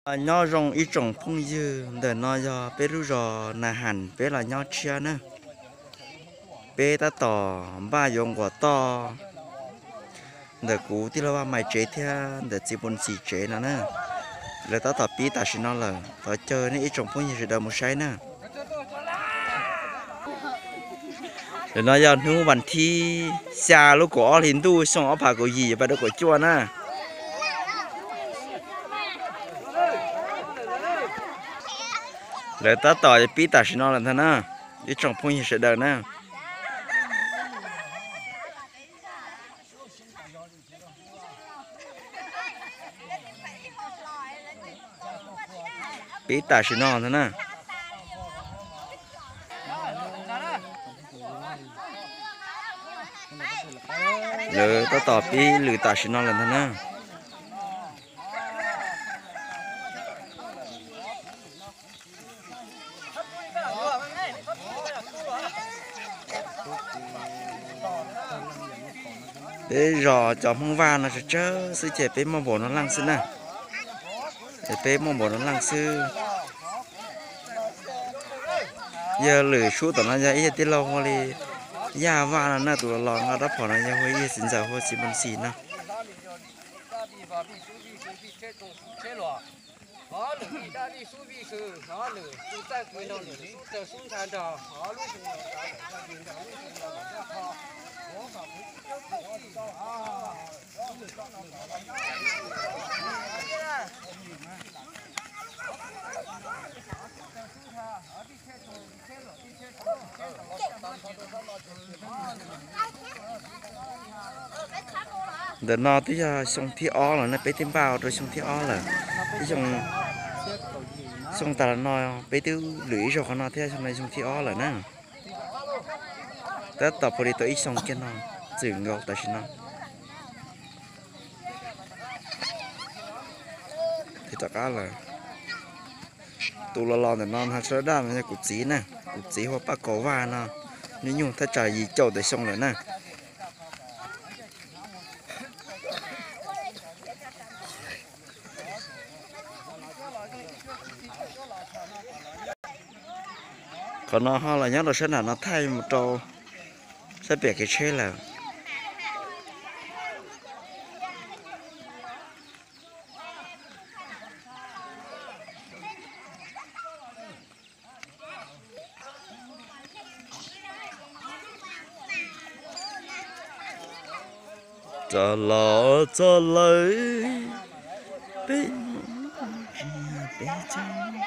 Nyob zoo ib tsoom phooj ywg, ntawm no yog peb lub zos Na Has, peb los nyob tshiab na. Peb tab tom npaj yuav nquas toj ntawm kuv tij laug Vaj Maiv tsev thiab ntawm txiv Pus Xis tsev no na. Lawv tab tom pib tam sim no lawm, thov caw nej ib tsoom phooj ywg sawv daws mus saib na. Ntawm no yog hnub vas thib xya lub kaum ob hli ntuj xyoo ob phav kaum yim yuav pas rau kaum cuaj na. Lawv tab tom pib tam sim no lawm ntag na, ib tsoom phooj ywg sawv daws na. Pib tam sim no ntag na. Lawv tab tom pib lwm tam sim no lawm ntag na. Peb zos cov Hmoob Vaj no tsawg tsawg xwb ces peb muaj npaum no leej xwb na. Es peb muaj npaum no leej xwb. Yog lwm sub tom no yog ib yawg tij laug hu li Yaj Vaj no na, tus los los nqa rab phom no yog hu ib yawg txiv ntxawm hu txiv Pus Xis no. Ntawm no twb yog xyoo thib ob lawm na, peb twb npaj ua rau xyoo thib ob lawm. Ib xyoo, xyoo tas los no peb twb lwm ib zaug qhov no thiab, xyoo no xyoo thib ob lawm na. Tab tom pus li tau ib xyoo kiag no, txwm nkaus tam sim no. Tom qab lawm. Tus los los ntawm no hnav tsho daj daj no yog kuv txiv na, kuv txiv hu Paj Kaus Vaj no, nyuaj nyuaj thaj tsam yim caum tawm xyoo lawm na. Qhov no ho los nyob rau sab nram no thaij mus rau sab pem kev tsheb lawm. Txog los txog lawm, peb peb tsob ntuj.